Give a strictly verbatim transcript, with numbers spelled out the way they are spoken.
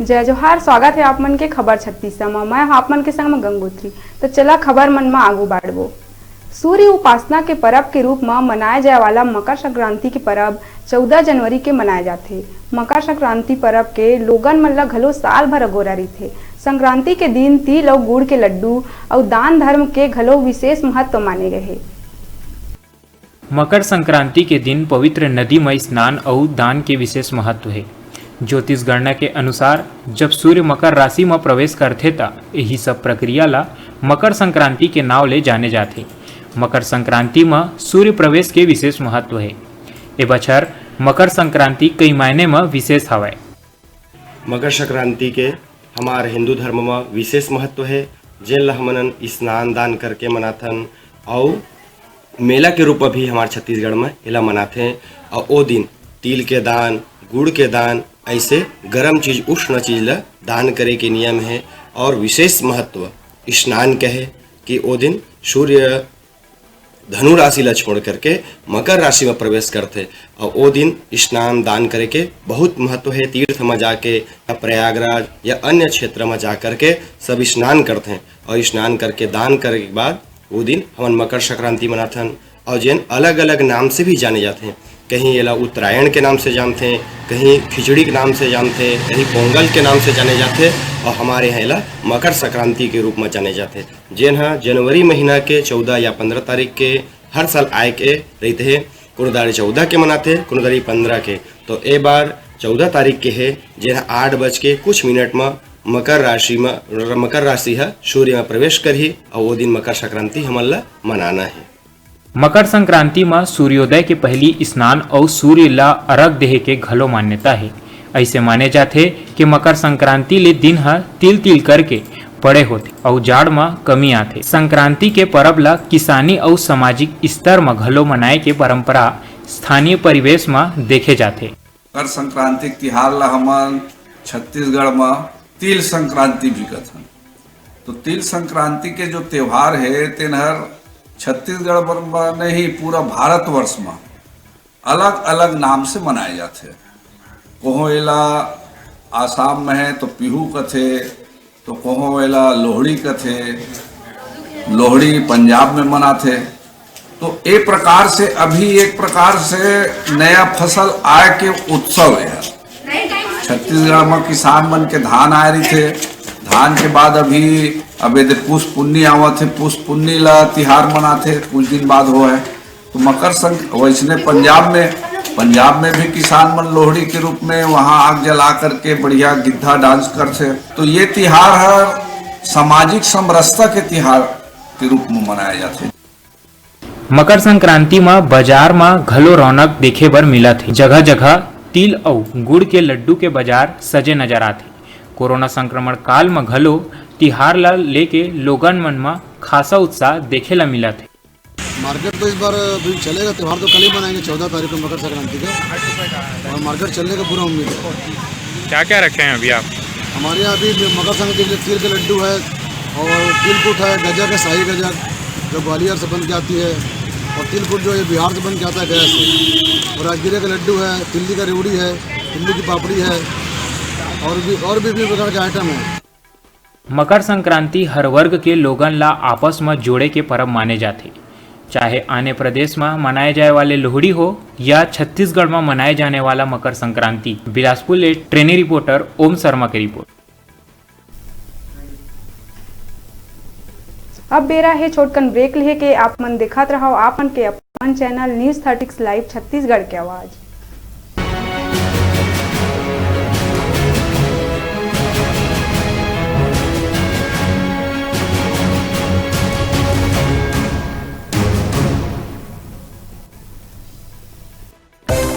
जय जोहार, स्वागत हे आप मन के खबर छत्तीस म। मैं हूं आप मन के संग म गंगोत्री। तो चला खबर मन म आगू बढ़बो। सूर्य उपासना के परब के रूप म मनाए जाए वाला मकर संक्रांति के परब चौदह जनवरी के मनाए जाथे। मकर संक्रांति परब के लोगन मन ल घलो साल भर अगोरा रहिथे। संक्रांति के दिन तिल अउ गुड़ के लड्डू अउ दान धर्म के घलो विशेष महत्व माने गए हे। मकर संक्रांति के दिन पवित्र नदी म स्नान अउ दान के विशेष महत्व हे। ज्योतिष गणना के अनुसार, जब सूर्य मकर राशि म प्रवेश करथे, त एही सब प्रक्रिया ला मकर संक्रांति के नाव ले जाने जाथे। मकर संक्रांति म सूर्य प्रवेश के विशेष महत्व हे। ए बछर मकर संक्रांति कई मायने म विशेष हवय। मकर संक्रांति के हमार हिंदू धर्म म विशेष महत्व हे, जेन ल हमन स्नान दान करके मनाथन, अउ मेला के रूप म भी हमार छत्तीसगढ़ म एला मनाथे। अउ ओ दिन तिल के दान, गुड़ के दान, ऐसे गरम चीज, उष्ण चीज ल दान करे के नियम हे। और विशेष महत्व स्नान के हे कि ओ दिन सूर्य धनु राशि ला छोड़ करके मकर राशि में प्रवेश करथे। और ओ दिन स्नान दान करे के बहुत महत्व हे। तीर्थ में जाके या प्रयागराज या अन्य क्षेत्र में जा करके सब स्नान करथे और स्नान करके दान करे के बाद वो दिन हमन मकर संक्रांति मनाथन। और जेन अलग-अलग नाम से भी जाने जाथे, कहीं एला उत्तरायण के नाम से जानथे, कहीं खिचड़ी के नाम से जानथे, कहीं पोंगल के नाम से जाने जाथे और हमारे यहाँ एला मकर संक्रांति के रूप में जाने जाथे। जेन ह जनवरी महीना के चौदह या पंद्रह तारीख के हर साल आए के रहिथे, कोनो दारी चौदह के मनाथे, कोनो दारी पंद्रह के। तो ए बार चौदह तारीख के हे, जेन ह आठ बज के कुछ मिनट म मकर राशि म, मकर राशि ह सूर्य म प्रवेश करही अउ ओ दिन मकर संक्रांति हमन ल मनाना हे। मकर संक्रांति म सूर्योदय के पहिली स्नान अउ सूर्य ला अर्घ देहे के घलो मान्यता हे। अइसे माने जाथे कि मकर संक्रांति ले दिन ह तिल-तिल करके बड़े होथे अउ जाड़ म कमी आथे। संक्रांति के परब ल किसानी अउ सामाजिक स्तर म घलो मनाए के परंपरा स्थानीय परिवेश म देखे जाथे। मकर संक्रांति के तिहार ल हमन छत्तीसगढ़ म तिल संक्रांति भी कथन। तो तिल संक्रांति के जो त्योहार हे, तेन हर छत्तीसगढ़ बर म नहीं, पूरा भारतवर्ष म अलग-अलग नाम से मनाए जाथे। कोहो एला आसाम में हे तो पिहू कथे, तो कोहो एला लोहड़ी कथे, लोहड़ी पंजाब में मनाथे। तो ए प्रकार से अभी एक प्रकार से नया फसल आए के उत्सव हे। छत्तीसगढ़ म किसान मन के धान आए रहिथे, धान के बाद अभी अब एदे पुस पुन्नी आवत हे, पुस पुन्नी ला तिहार मनाथे, कुछ दिन बाद होए। तो मकर संक-, वैसने पंजाब में, पंजाब में भी किसान मन लोहड़ी के रूप में वहाँ आग जला करके बढ़िया गिद्धा डांस करथे। तो ये तिहार हर सामाजिक समरसता के तिहार के रूप में मनाया जाथे। मकर संक्रांति म बाजार म घलो रौनक देखे बर मिलत हे। जगह-जगह तिल अउ गुड़ के लड्डू के बाजार सजे नजर आथे। कोरोना संक्रमण काल म घलो तिहार ल लेके लोगन मन म खासा उत्साह देखे ल मिलत हे। मार्केट तो इस बार अभी चलेगा, त्योहार तो कल ही मनाएंगे, चौदह तारीख को मकर संक्रांति का, और मार्केट चलने का पूरा उम्मीद है। क्या क्या रखे हैं अभी आप? हमारे यहाँ अभी मकर संक्रांति के लिए तिल के लड्डू है और तिलकुट है, गजक है, शाही गजक, जो ग्वालियर से बन के आती है, और तिलकुट जो ये बिहार से बन के आता है, गया से, और राजगीरे का लड्डू है, तिल्ली का रेवड़ी है, तिल्ली की पापड़ी है, और भी, और भी विभिन्न प्रकार के आइटम हैं। मकर संक्रांति हर वर्ग के लोगन ला आपस म जोड़े के परब माने जाथे। चाहे आने प्रदेश म मनाए जाए वाले लोहड़ी हो या छत्तीसगढ़ म मनाए जाने वाला मकर संक्रांति। बिलासपुर ले ट्रेनी रिपोर्टर ओम शर्मा के रिपोर्ट। अब बेरा हे छोटकन ब्रेक लेहे के। आप मन देखत रहव आप मन के अपन channel news thirty six live Chhattisgarh के आवाज़।